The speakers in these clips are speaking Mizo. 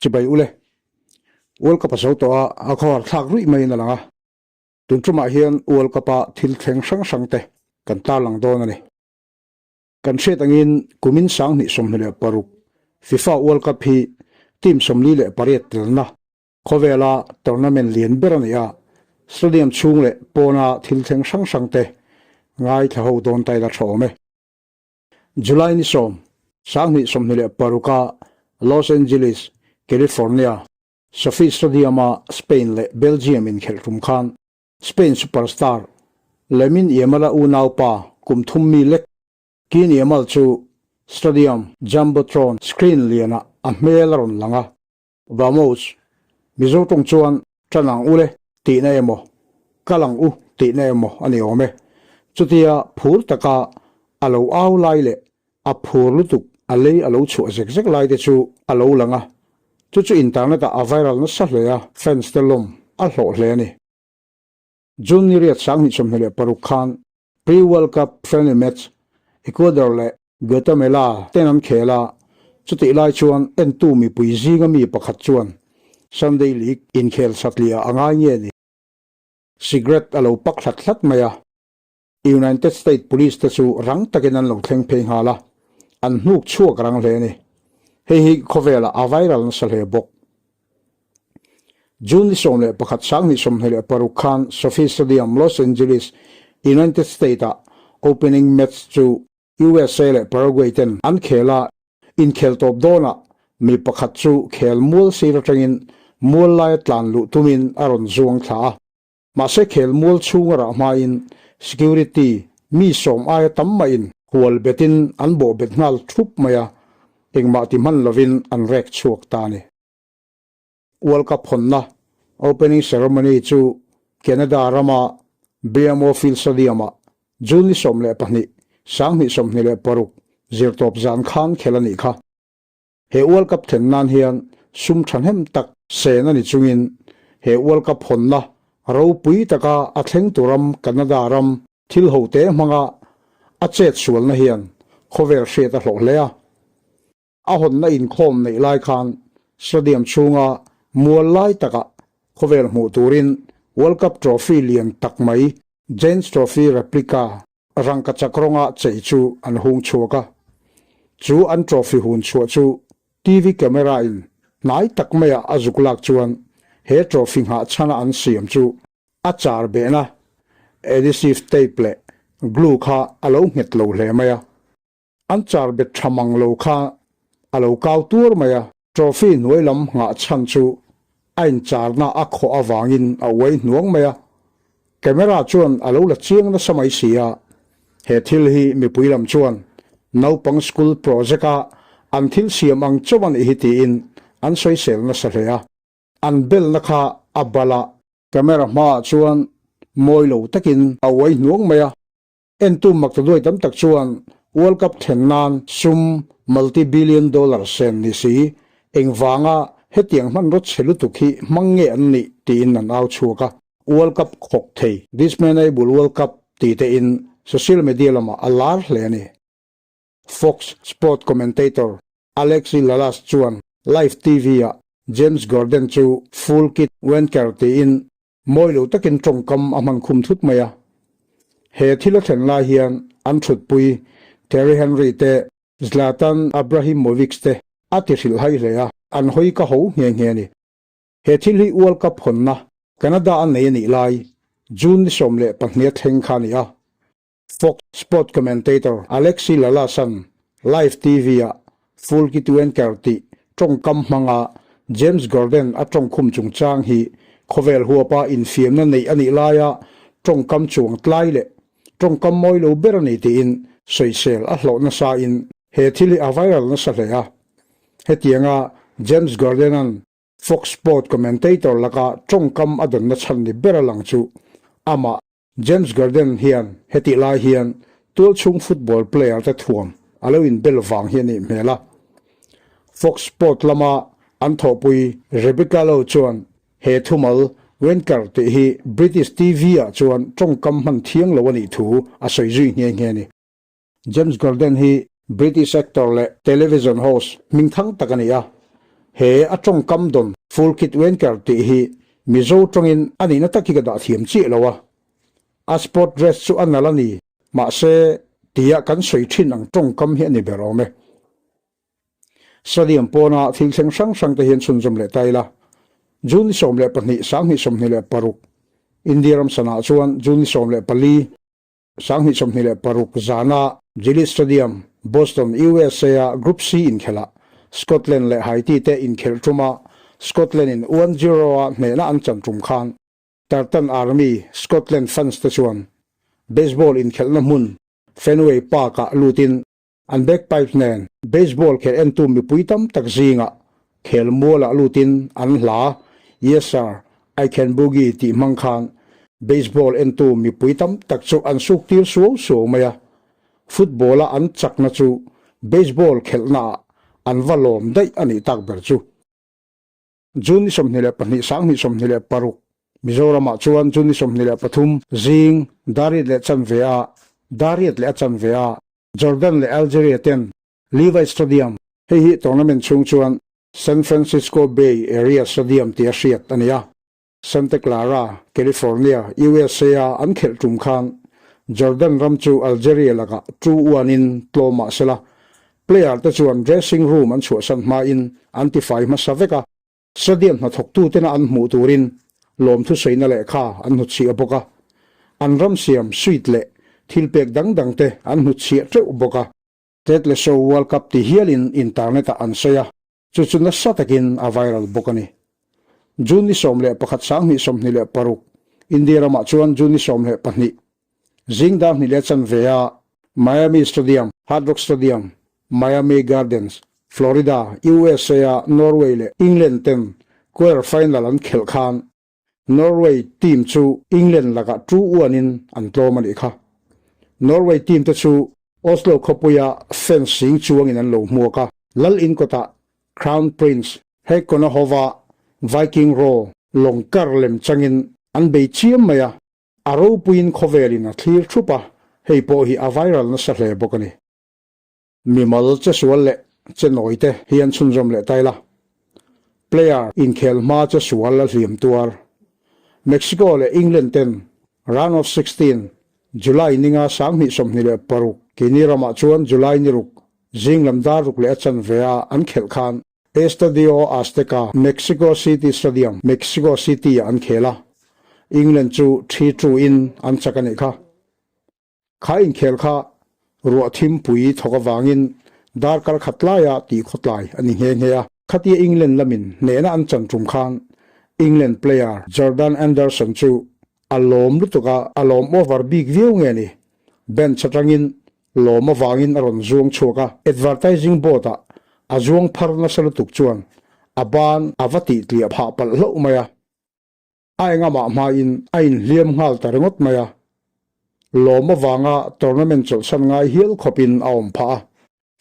Chibai ule. World Cup a zo tawh a, a khawhar thlak ruih maiin a lang a. Tun tumah hian World Cup a thil thleng hrang hrang te kan tarlang dawn a ni. Kan hriat angin kumin 2026 FIFA World Cup hi team 48 telna khawvela tournament lian ber a ni a, stadium chhung leh pawna thil thleng hrang hrang te ngaithla ho dawn ta ila tha awm e. July ni 10, 2026 a Los Angeles, California, SoFi Stadium-a Spain leh Belgium inkhelh tum khan Spain superstar Lamine Yamal-a unaupa kum thum mi lek Kin Yamal chu stadium jumbotron screen lianah a hmel a rawn lang a. Vamos, Mizo tawng chuan ṭan ang u le tihna emaw, kal ang u tihna emaw a ni awm e. Chutia phur taka a lo au lai leh a phur lutuk a lei a lo chhuah zek zek lai te chu a lo lang a, chu chu internet ah a viral nasa hle a, fans te lawm a hlawh hle a ni. June ni riat 2026 khan Pre-World Cup friendly match Ecuador leh Guatemala ten an khel a, chutih lai chuan entu mipui zinga mi pakhat chuan Sunday League inkhel satliah a ngai nge ni? Cigarette a lo pak hlat hlat mai a, United States Police te chu rang takin an lo thleng phei nghal a, an hnuk chhuak rang hle a ni. Hei hi khawvelah a viral nasa hle bawk. June ni 11, 2026 khan SoFi Stadium, Los Angeles, United States-ah opening match chu USA leh Paraguay ten an khel a, inkhel tawp dawnah mi pakhat chu khel mual sir atangin mual laia tlan luh tumin a rawn zuang thla a. Mahse khel mual chhunga rah hmain security mi sawm aia tam mahin hual betin an bawh bet nghal thup mai a, engmah ti hman lovin an rek chhuak ta a ni. World Cup hawnna opening ceremony chu Canada rama BMO Field Stadium-ah June ni 12, 2026 zirtawp zan khan khelh a nih kha. He World Cup thlen nan hian sum thahnem tak sen a ni chungin he World Cup hawnna ropui taka a thlengtu ram Canada ram thil hote hmanga a chet sualna hian khawvel hriat a hlawh hle a. A hawnna inkhawm neih lai khan stadium chhunga mual lai takah khawvel hmuh turin World Cup trophy lian tak mai James Trophy replica rangkachak rawnga chei chu an hung chhuak a. Chu an trophy hun chhuah chu TV camera in hnai tak maia a zuk lak chuan he trophy nghah chhana an siam chu a char behna adhesive tape leh glue kha a lo nghet lo hle mai a. An char bet tha mang lo kha a lo kau tuar mai a. Trophy hnuai lam nghah chhan chu a incharna a khawh avangin a uai hnuang mai a, camera chuan a lo la chiang nasa mai si a. He thil hi mipui lam chuan naupang school project a an thil siam ang chauh a nih hi tiin an sawisel nasa hle a. An belna kha a bal a. Camera hmaah chuan mawi lo takin a uai hnuang mai a. Entu maktaduai tam tak chuan World Cup thlen nan sum multi-billion dollar sen ni si, engvanga hetiang hmanraw chhe lutuk hi hmang nge an nih tiin an au chhuak a. World Cup khawk thei, This man able World Cup tih te in social media lamah a lar hle a ni. Fox Sport commentator Alexi Lalas chuan live TV-ah James Gordon chu full kit wanker tiin Mawi lo takin tawngkam a hman khum thut mai a. He thil a thlen lai hian an thutpui Thierry Henry te, Zlatan Abrahimovic te a ti hrilh hai hle a, an hawi ka ho nghe nghe a ni. He thil hi World Cup hawnna Canada a nei a nih lai June ni 12 a thleng kha a ni a. Fox Sport commentator Alexi Lalas-a'n live TV-ah Fulki Tuenker tih tawngkam hmanga James Gordon a tawngkhum chungchang hi khawvel huapa infiamna neih a nih laia tawngkam chuang tlai leh tawngkam mawi lo ber a ni tiin sawisel a hlawh nasain he thil hi a viral nasa hle a. Hetianga James Gordon-a'n Fox Sport commentator laka tawngkam a dawnna chhan ni ber a lang chu amah James Gordon hian hetih lai hian tualchhung football player te thuam a lo inbel vang hi a nih hmel a. Fox Sport lama an thawhpui Rebecca Lowe chuan he thumal Wanker tih hi British TV-ah chuan tawngkam hman thiang lo a nih thu a sawi zui nghe nghe a ni. James Gordon hi British actor leh television host hmingthang tak a ni a. He a tawngkam dawn Full Kit Wanker tih hi Mizo tawngin a nihna tak hi ka dah thiam chiah lo a. A sport dress chu a nalh a ni, mahse tia kan sawi thin ang tawngkam hi a ni ber awm e. Stadium pawna thil thleng hrang hrang te hian chhunzawm leh ta ila. June ni 12, 2026, India ram sanah chuan June ni 14, 2026 zana Gillette Stadium, Boston, USA-a Group C inkhelhah Scotland leh Haiti te inkhelh ṭuma Scotland-in one zero-a hnehna an chan ṭum khan Tartan Army Scotland fans te chuan baseball inkhelhna hmun Fenway Park-ah lutin An bagpipes nen baseball khelh entu mipui tam tak zingah khel mualah lutin an hla Yes Sir, I Can Boogie tih hmang khan baseball entu mipui tam tak chu an suk tir suau suau mai a. Football-a an chakna chu baseball khelhnaah an va lawm daih a nih tak ber chu. June ni 22 2026 Mizoramah chuan June ni 23 zing dar riat leh chanve ah dar riat leh a chanve ah Jordan leh Algeria ten Levi Stadium, hei hi tournament chhung chuan San Francisco Bay Area Stadium tia hriat a ni a, Santa Clara, California, USA-a an khelh tum khan Jordan ram chu Algeria lakah 2-1 in tlawm mah sela, player te chuan dressing room an chhuahsan hmain an tifai hmasa vek a, stadium hnathawktu tena an hmuh turin lawmthu sawiina lehkha an hnutchhiah bawk a, an ram siam suite leh thilpek dang dang te an hnutchhiah teuh bawk a. Ted Lasso World Cup ti hialin internet ah an sawi a, chu chu nasa takin a viral bawk a ni. June ni 11 2026, India ramah chuan June ni 12, zing dar hnih leh chanve ah Miami Stadium, Hard Rock Stadium, Miami Gardens, Florida, USA ah Norway leh England ten quarter final an khelh khan Norway team chu England lakah 2-1 in an tlawm a nih kha. Norway team te chu Oslo khawpuia fans sing chuangin an lo hmuak a, Lal in kawtah Crown Prince Haakon-a hova Viking Row lawng kar lem changin an bei chiam mai a, a ropuiin khawvelin a thlir thup a, hei pawh hi a viral nasa hle bawk a ni. Mimal che sual leh che nawi te hi an chhunzawm leh ta ila. Player inkhel hma che sual a hliam tuar. Mexico leh England ten Round of 16, July ninga 2026, keini ramah chuan July ni ruk, zing lam dar ruk leh a chanve a an khelh khan Estadio Azteca, Mexico City Stadium, Mexico City-ah an khel a. England chu 3-2 in an chak a nih kha. Kha inkhel kha ruah thimpui thawk avangin darkar khat laia tih khawtlai a ni nghe nghe a. Khatia England lamin hnehna an chan tum khan England player Jordan Anderson chu a lawm lutuk a, a lawm over bik viau nge ni, bench atangin lawm avangin a rawn zuang chhuak a, advertising board-ah a zuang phar nasa lutuk chuan a ban a va tih tliah phah palh hlauh mai a. A engamah hmain a inhliam nghal ta ringawt mai a, lawm avanga tournament chawlhsan ngai hial khawpin a awm phah a,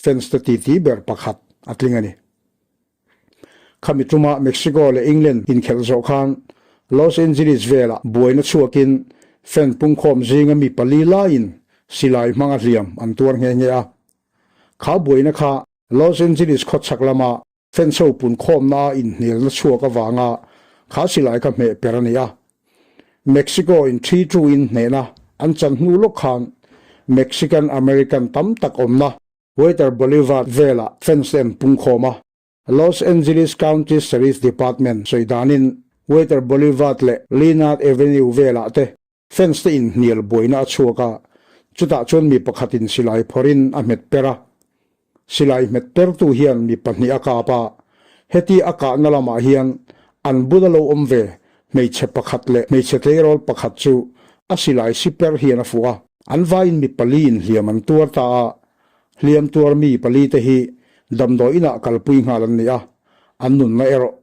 fans te titi ber pakhat a tling a ni. Khami ṭuma Mexico leh England inkhelh zawh khan Los Angeles velah buaina chhuakin fan pungkhawm zinga mi pali laiin silai hmanga hliam an tuar nghe nghe a. Kha buaina kha Los Angeles khawchhak lama Fenso punkhawmna a inhnialna chhuak avanga kha silai kha hmeh per a ni a. Mexico in thi tu-in hnehna an chan hnu lawk khan Mexican American tam tak awmna Waiter Boulevard velah fence te an pungkhawm a. Los Angeles County Sheriff's Department sawi danin Waiter Boulevard leh Leonard Avenue velah te fence te inhnial buaina a chhuak a, chutah chuan mi pakhatin silai phawrhin a hmet per a. Silai hmet pertu hian mi pahnih a kap a, heti a kahna lamah hian an bula lo awm ve hmeichhe pakhat leh hmeichhe tleirawl pakhat chu a silai si per hian a fuh a. An vaiin mi pali inhliam an tuar ta a, hliam tuar mi pali te hi damdawi inah kalpui nghal an ni a, an nunna erawh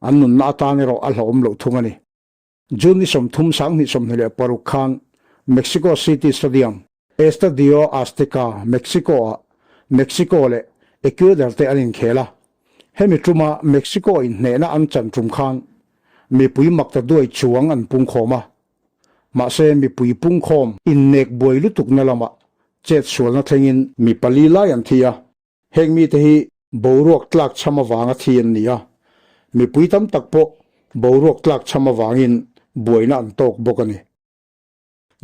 an nunna atan erawh a hlauhawm loh thung a ni. June ni 30 2026 khan Mexico City Stadium, Estadio Azteca, Mexico-ah Mexico leh Ecuador te an inkhel a. Hemi tuma Mexico in hnehna an chan tum khan mipui makta duai chuang an pungkhawm a. Mahse mipui pungkhawm innek buai lutukna lamah chetsualna thlengin mi pali lai an thi a. Heng mite hi. Boruak tlak chham avanga thi an ni a, mipui tam tak pawh boruak tlak chham avangin buaina an tawk bawk a ni.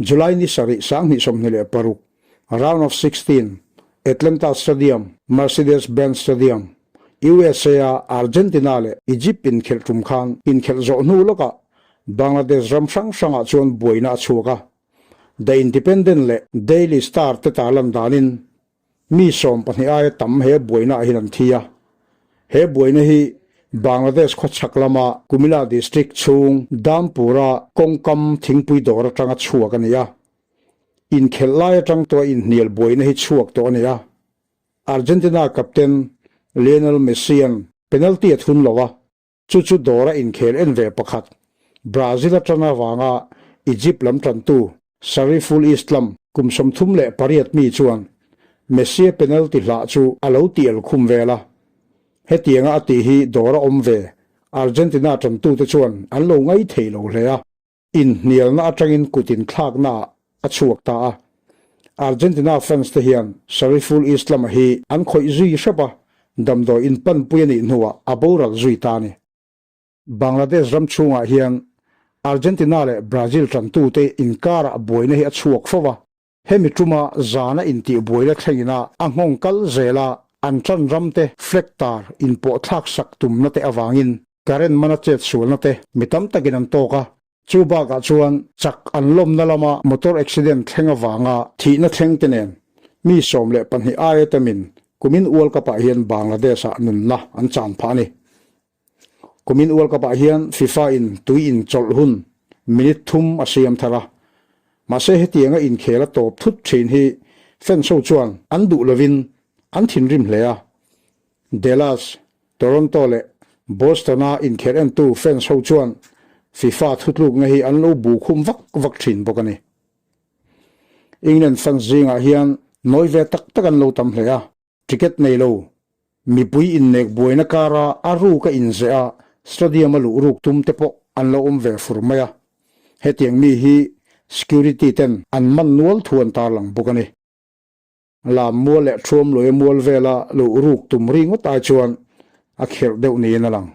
July ni sarih 2026, Round of 16, Atlanta Stadium, Mercedes-Benz Stadium, USA-a Argentina leh Egypt inkhelh tum khan inkhelh zawh hnu lawkah Bangladesh ram hrang hrangah chuan buaina a chhuak a. The Independent leh Daily Star te tarlan danin Mi 12 aia tam he buaina ah hian an thi a. He buaina hi Bangladesh khawchhak lama Cumilla District chhung Dampura kawngkam thingpui dawr atanga chhuak a ni a. Inkhelh lai atang tawha inhnial buaina hi chhuak tawh a ni a. Argentina captain Lionel Messi-a'n penalty a thun lo a. Chu chu dawra inkhel en ve pakhat, Brazil atang avanga Egypt lam tantu Shariful Islam kum 38 mi chuan Messi-a penalty hlah chu a lo tial khum vel a. Hetianga a tih hi dawra awm ve Argentina tantute chuan an lo ngai thei lo hle a. Inhnialna atangin kut inthlaknaah a chhuak ta a. Argentina fans te hian Shariful Islam-a hi an khawih zui hrep a, damdawi inpanpui a nih hnuah a boral zui ta a ni. Bangladesh ram chhungah hian Argentina leh Brazil tantute inkarah buaina hi a chhuak fo a. Hemi tuma zana intihbuaina thlengina a nghawng kal zel a, an tan ramte flag tar inpawh thlak sak tumna te avangin current mana chet sualna te mi tam takin an tawk a. Chu bakah chuan chak an lawmna lama motor accident thleng avanga thihna thleng te nen mi 12 aia tamin kumin World Cup ah hian Bangladesh ah nunna an chan phah a ni. Kumin World Cup ah hian FIFA in tui in chawlh hun minute thum a siam thar a. Mahse hetianga inkhel a tawp thut thin hi fans ho chuan an duh lovin an thinrim hle a. Dallas, Toronto leh Boston-a inkhel entu fans ho chuan FIFA thutlukna hi an lo bu khum vak vak thin bawk a ni. England fans zingah hian nawi ve tak tak an lo tam hle a. Ticket nei lo, mipui innek buaina kara a ruk a inzeh a, stadium a luh ruk tum te pawh an lo awm ve fur mai a. Hetiang mi hi security ten an man nual thu an tarlang bawk a ni. Lam mual leh thuam luaia mual vela luh ruk tum ringawt ai chuan a khirh deuh niin a lang.